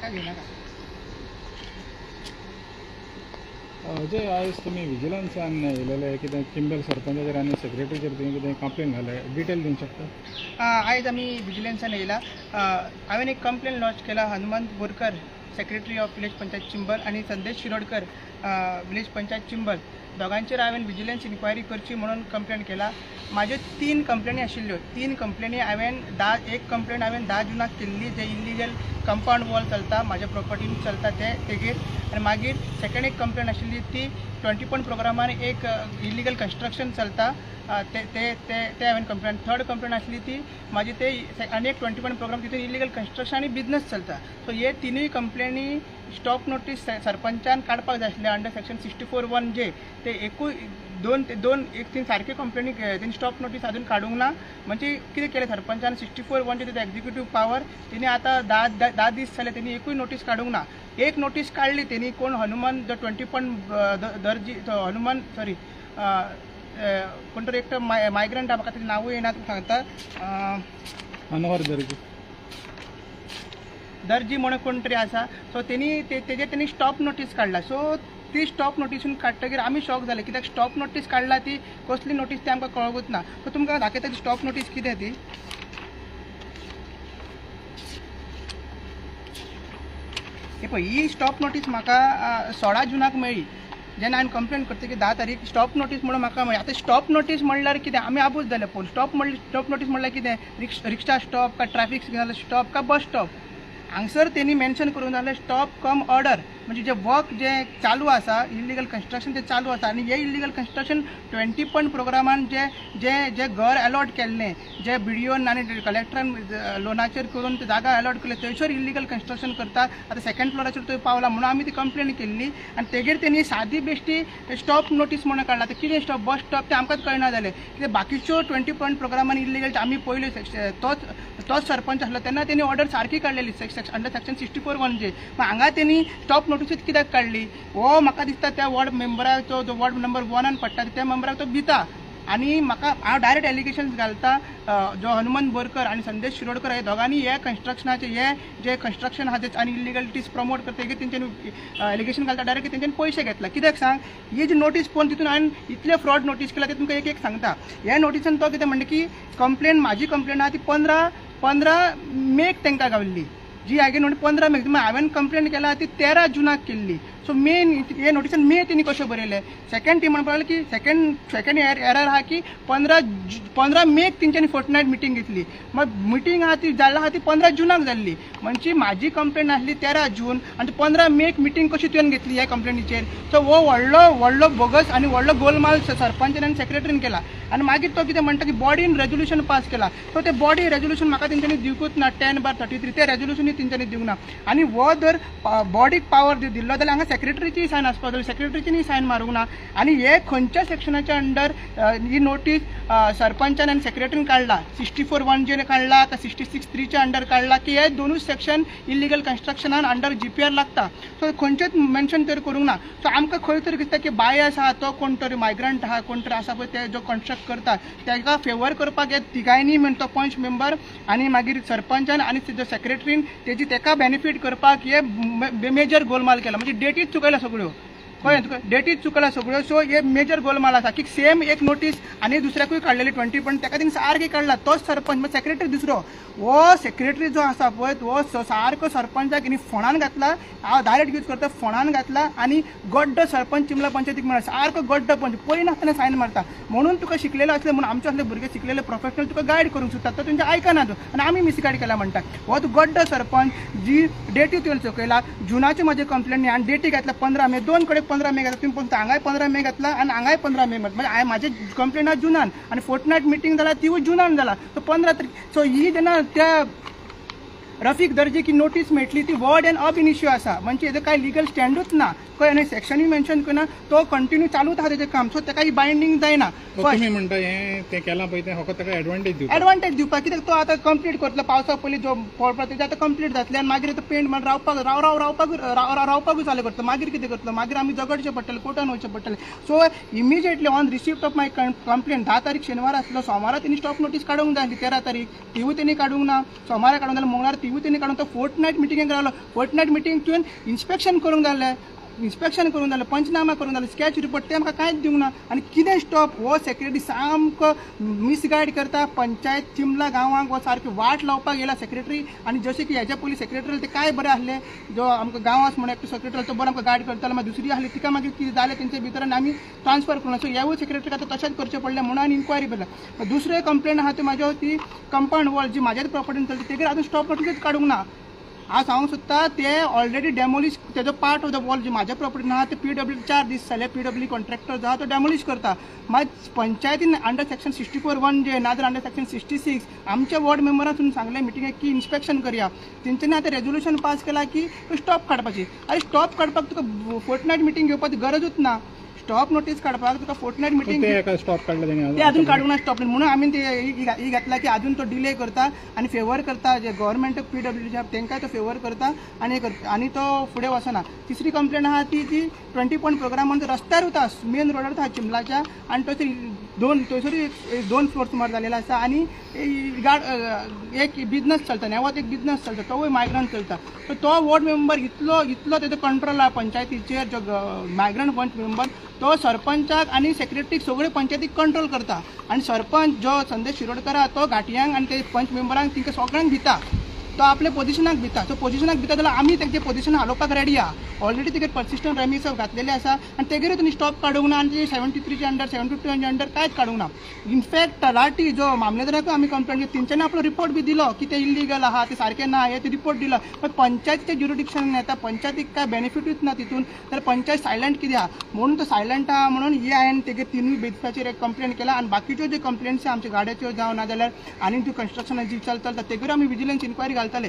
ताका घेवनाका. अजय, आयज तुमी विजिलन्सान येयलेले कितें चिंबल सरपंचाचेर आनी सेक्रेटरीचेर तुवें कितें कंप्लेन घाल्या, डिटेल दिवंक शकता? आयज आमी विजिलन्सान येयला. हांवें एक कंप्लेन लॉन्च केला Hanumant Borkar, secretary of village panchayat Chimbel, आनी संदेश शिरोडकर, विलेज पंचायत चिंबल, दोगांचेर हांवें विजिलन्स इन्क्वायरी करची म्हणून कंप्लेन केला. म्हाज्यो 3 कंप्लेनी आशिल्ल्यो. 3 कंप्लेनी हांवें एक कंप्लेन हांवें 10 जुनाक केल्ली, जे इल्लिगल कंपावंड वॉल चलता म्हाज्या प्रॉपर्टीन चलता ते तेगेर. आनी मागीर सेकंड एक कंप्लेन आशिल्ली ती 20 प्रोग्रामान एक इल्लिगल कन्स्ट्रक्शन चलता ते ते ते हांवें कंप्लेन. थर्ड कंप्लेन आसली ती म्हाजी ते आनी एक 20 प्रोग्राम तितून इल्लिगल कन्स्ट्रक्शन आनी बिजनस चलता. सो हे तिनूय कंप्लेनी स्टॉप नोटीस सरपंचान काडपाक जाय आसले अंडर सेक्शन 64(1) जे ते एकूय दोन दोन एक तीन सारक्यो कंप्लेनी तेणी स्टॉप नोटीस अजून काडूंक ना. म्हणजे कितें केलें सरपंचान 64(1) तेजो एक्झिक्युटीव पावर तेणी आतां 10 दीस जाले तेणी एकूय नोटीस काडूंक ना. एक नोटीस काडली तेणी कोण हनुमान जो 20 दर्जी तो हनुमान सॉरी कोण तरी एकटो मायग्रंट म्हाका तेजें नांवूय येना तुका सांगता, अनवर दर्जी दर्जी म्हणून कोण तरी आसा. सो तेणी तेजेर तेणी स्टॉप नोटीस काडला. सो ती स्टॉप नोटीसून काडटकीर आमी शॉक जाले कित्याक स्टॉप नोटीस काडला ती कसली नोटीस ती आमकां कळकूच ना. सो तुमकां दाखयता ती स्टॉप नोटीस कितें ती. हे पळय, ही स्टॉप नोटीस म्हाका 16 जुनाक मेळ्ळी जेन्ना हांवें कंप्लेन करतकीर 10 तारीख स्टॉप नोटीस म्हणून म्हाका मेळ्ळी. आतां स्टॉप नोटीस म्हणल्यार कितें आमी आबूज जाले पळोवन. स्टॉप नोटीस म्हणल्यार कितें, रिक्षा स्टॉप काय ट्रॅफिक सिग्नल स्टॉप काय बस स्टॉप. हांगसर तेणी मेन्शन करूंक जालें स्टॉप कम ऑर्डर, म्हणजे जे वर्क जे चालू आसा इल्लिगल कन्स्ट्रक्शन ते चालू आसा. आनी हे इल्लिगल कन्स्ट्रक्शन 20 प्रोग्रामान जे जे जे घर अलॉट केल्लें जे बीडीओन आनी कलेक्टरान लोनाचेर करून ते जागा अलॉट केले थंयसर इल्लिगल कन्स्ट्रक्शन करता. आतां सेकंड फ्लोराचेर थंय पावला म्हणून आमी ती कंप्लेन केल्ली. आनी तेगेर तेणी सादी बेश्टी स्टॉप नोटीस म्हणून काडला. आतां कितें स्टॉप बस स्टॉप तें आमकांच कळना जालें कित्याक बाकीच्यो 20 प्रोग्रामान इल्लिगल आमी पयल्यो. तोच सरपंच आसलो तेन्ना तेणी ऑर्डर सारकी काडलेली अंडर सेक्शन 64(1) जे. मग हांगा तेणी स्टॉप नोटीसूच कित्याक काडली हो म्हाका दिसता त्या वॉर्ड मेंबराचो जो वॉर्ड नंबर 1 पडटा त्या मेंबराक तो भिता. आनी म्हाका हांव डायरेक्ट एलिगेशन्स घालता जो हनुमंत बोरकर आनी संदेश शिरोडकर हे दोगांनी हे कन्स्ट्रक्शनाचे हे जे कन्स्ट्रक्शन आहा आनी इल्लिगलिटीज प्रमोट करता हेगेर तेंच्यांनी एलिगेशन घालता डायरेक्ट तेंच्यांनी पयशे घेतला. कित्याक सांग, ही जी नोटीस पळोवन तितून हांवें इतले फ्रॉड नोटीस केला ते तुमकां एक एक सांगता. ह्या नोटिसान तो कितें म्हणटा की कंप्लेन म्हाजी कंप्लेन आहा ती 15 मेक तांकां गावल्ली जी हागेर नोटीस 15 मेक हांवें कंप्लेन केला ती 13 जुनाक केल्ली. सो मे हे नोटिसान मे तेणी कशें बरयलें. सेकंड ती म्हणपाक लागली की सेकंड एरर आहा की 15 मेक तेंच्यांनी फोर्टनायट मिटींग घेतली. मागीर मिटींग आहा ती जाल्ली आहा ती 15 जुनाक जाल्ली. म्हणजे म्हाजी कंप्लेन आसली 13 जून आनी 15 मेक मिटींग कशी तुवें घेतली ह्या कंप्लेनीचेर. सो हो व्हडलो व्हडलो बोगस आनी व्हडलो गोलमाल सरपंचान आनी सेक्रेटरीन केला. आनी मागीर तो कितें म्हणटा की बॉडीन रेजोल्युशन पास केला. सो ते बॉडी रेजोल्युशन म्हाका तेंच्यांनी दिवकूच ना. 10/33 ते रेजोल्युशनूय तेंच्यांनी दिवंक ना. आनी हो जर बॉडीक पावर दिल्लो जाल्यार हांगा सेक्रेटरीची सायन आसपाक जाय, सेक्रेटरीची सायन मारूंक ना. आनी हे खंयच्या सेक्शनाच्या अंडर ही नोटीस सरपंचान आनी सेक्रेटरीन काडला, 64(1) जे काडला काय 66(3) अंडर काडला की हे दोनूय सेक्शन इल्लिगल कन्स्ट्रक्शनान अंडर GPR लागता. सो खंयचेच मेन्शन तरी करूंक ना. सो आमकां खंय तरी दिसता की बायस आहा तो कोण तरी मायग्रंट आहा कोण तरी आसा पळय ते जो कन्स्ट्रक्ट करता ताका फेवर करपाक हे तिगांयनी म्हण तो पंच मेंबर आनी मागीर सरपंचान आनी जो सेक्रेटरीन तेजी ताका बेनिफीट करपाक हे मेजर गोलमाल केला. म्हणजे डेटीच चुकयल्या सगळ्यो, कळ्ळें तुका, डेटीच चुकयल्या सगळ्यो. सो हे मेजर गोलमाल आसा की सेम एक नोटीस आनी दुसऱ्याकूय काडलेली 20 पण ताका तेणी सारकी काडला तोच सरपंच सेक्रेटरी दुसरो हो सेक्रेटरी जो आसा पळय हो सारको सरपंचाक आनी फोणान घातला. हांव डायरेक्ट यूज करता फोणान घातला आनी गड्डो सरपंच चिंबला पंचायतीक मेळ्ळा सारको गड्डो पंच पळयनासतना सायन मारता. म्हणून तुका शिकलेलो आसले म्हणून आमचे असले भुरगे शिकलेले प्रोफेशनल तुका गायड करूंक सोदता तो तुमचें आयकना तूं आनी आमी मिसगायड केला म्हणटा. हो तूं गड्डो सरपंच जी डेटी तुवें चुकयला. जुनाची म्हजी कंप्लेन आनी डेटी घातल्या 15 मे, दोन कडेन 15 मे घातला. तुमी पळोवन हांगाय 15 मे घातला आनी हांगाय 15 मे म्हणजे हांवें म्हाजी कंप्लेन जुनान आनी फोर्टनायट मिटींग जाला तिवूय जुनान जाला. सो 15 तारीख. सो ही जेन्ना त्या रफीक दर्जी की नोटीस मेळटली ती वर्ड एंड अब इन इश्यू आसा, म्हणजे हेजो कांय लिगल स्टँडूच ना, कळ्ळें न्ही, सेक्शनूय मेन्शन करना, तो कंटिन्यू चालूच आहा तेजें काम. सो ताका बायंडींग जायना. तुमी म्हणटा हें तें केलां पळय तें फकत ताका एडवांटेज दिवपाक, एडवांटेज दिवपाक कित्याक तो आतां कंप्लीट करतलो पावसा पयलीं जो पडपा तेजें आतां कंप्लीट जातलें आनी मागीर तो पेंट मारून रावपाक राव राव रावपाक रावपाकूच चालू करतलो. मागीर कितें करतलो, मागीर आमी झगडचें पडटलें, कोर्टान वचचें पडटलें. So immediately on receipt of my complaint 10 तारीख शेनवार आसलो, सोमारा तेणी स्टॉप नोटीस काडूंक जाय आसली 13 तारीख, तिवूय तेणी काडूंक ना. सोमारा काडूंक जाल्यार मंगळार तिवूय तेणी काडून तो फोर्थ नायट मिटिंगेक रावलो. फोर्थ नायट मिटींग तुवें इन्स्पेक्शन करूंक जालें, इन्स्पेक्शन करूंक जालें, पंचनामा करूंक जालें, स्कॅच रिपोर्ट ते आमकां कांयच दिवंक ना. आनी कितें स्टॉप हो सेक्रेटरी सामको मिसगायड करता पंचायत चिंबला गांवांक. हो सारकी वाट लावपाक येयला सेक्रेटरी. आनी जशें की हेज्या पयलीं सेक्रेटरी ते काय बरें आसले, जो आमकां गांवांत म्हणून एकटो सेक्रेटरी तो बरो आमकां गायड करतालो, मागीर दुसरी आसली तिका मागीर कितें जालें तेंचे भितर आनी आमी ट्रान्सफर करूं. सो ह्यावूय सेक्रेटरीक आतां तशेंच करचें पडलें म्हणून हांवें इन्क्वायरी केल्या. दुसरें कंप्लेन आहा ती म्हाज्या ती कंपावंड वॉल जी म्हाज्याच प्रॉपर्टीन चलता तेगेर आजून स्टॉप नोटीसूच काडूंक ना. आज हांव सोदता ते ऑलरेडी डेमोलिश तेजो पार्ट ऑफ the wall जी म्हाज्या प्रॉपर्टीन आहा ते पीडब्ल्यू 4 दीस जाले पीडब्ल्यू कॉन्ट्रॅक्टर जो आहा तो डेमोलिश करता. मात पंचायतीन अंडर सेक्शन 64(1) जे नाजाल्यार अंडर सेक्शन 66 आमच्या वॉर्ड मेंबरान सांगलें मिटिंगेक की इन्स्पेक्शन करया. तेंच्यांनी आतां रेजोल्युशन पास केला की स्टॉप काडपाची. आरे स्टॉप काडपाक तुका फोर्थ नायट मिटींग घेवपाची गरजूच ना. स्टॉप नोटीस काडपाक तुका फोर्थ नायट मिटींग स्टॉप काडले ते अजून काडूंक ना स्टॉप, म्हणून आमी ते ही घातला की अजून तो डिले करता आनी फेवर करता जे गव्हर्मेंट पीडब्ल्यू तेंकाय तो फेवर करता आनी आनी तो फुडें वचना. तिसरी कंप्लेन आहा ती ती 20 पॉयंट प्रोग्राम म्हणून रस्त्यार वता, मेन रोडार वता चिंबलाच्या, आनी थंयसर थंयसरूय 2 फ्लोर सुमार जालेले आसा आनी एक बिजनस चलता, नेवात एक बिजनस चलता, तोवूय मायग्रंट चलता. सो तो वॉर्ड मेंबर इतलो इतलो तेजो कंट्रोल आहा पंचायतीचेर, जो मायग्रंट पंच मेंबर तो सरपंचाक आनी सेक्रेटरीक सगळे पंचायतीक कंट्रोल करता. आनी सरपंच जो संदेश शिरोडकर आहा तो घाटयांक आनी ते पंच मेंबरांक तिंका सगळ्यांक भिता, तो आपल्या पोजिशनाक भिता. सो पोजिशनाक भिता जाल्यार आमी तेंचे पोजिशन हालोवपाक रेडी आहा. ऑलरेडी तेगेर पर्सिस्टंट रेमी सब घातलेले आसा आनी तेगेरूय तुमी स्टॉप काडूंक ना आनी 73 अंडर 72 अंडर कांयच काडूंक ना. इनफॅक्ट तलाठी जो मामलेदाराकूय आमी कंप्लेन केली, तेंच्यांनी आपलो रिपोर्ट बी दिलो की ते इल्लीगल आहा, ते सारकें ना, हे ते रिपोर्ट दिलो. पण पंचायतीच्या ज्युरिडिक्शन येता, पंचायतीक काय बेनिफिटूच ना तितून, तर पंचायत सायलंट कित्याक आहा म्हणून तो सायलंट आहा म्हणून ही हांवें तेगेर 3 बेजिसाचेर एक कंप्लेन केला. आनी बाकीच्यो ज्यो कंप्लेन्स आमच्या गाड्याच्यो जावं ना जाल्यार आनी त्यो कन्स्ट्रक्शनाची चलता तेगेर आमी विजिलन्स इन्क्वायरी घालतले.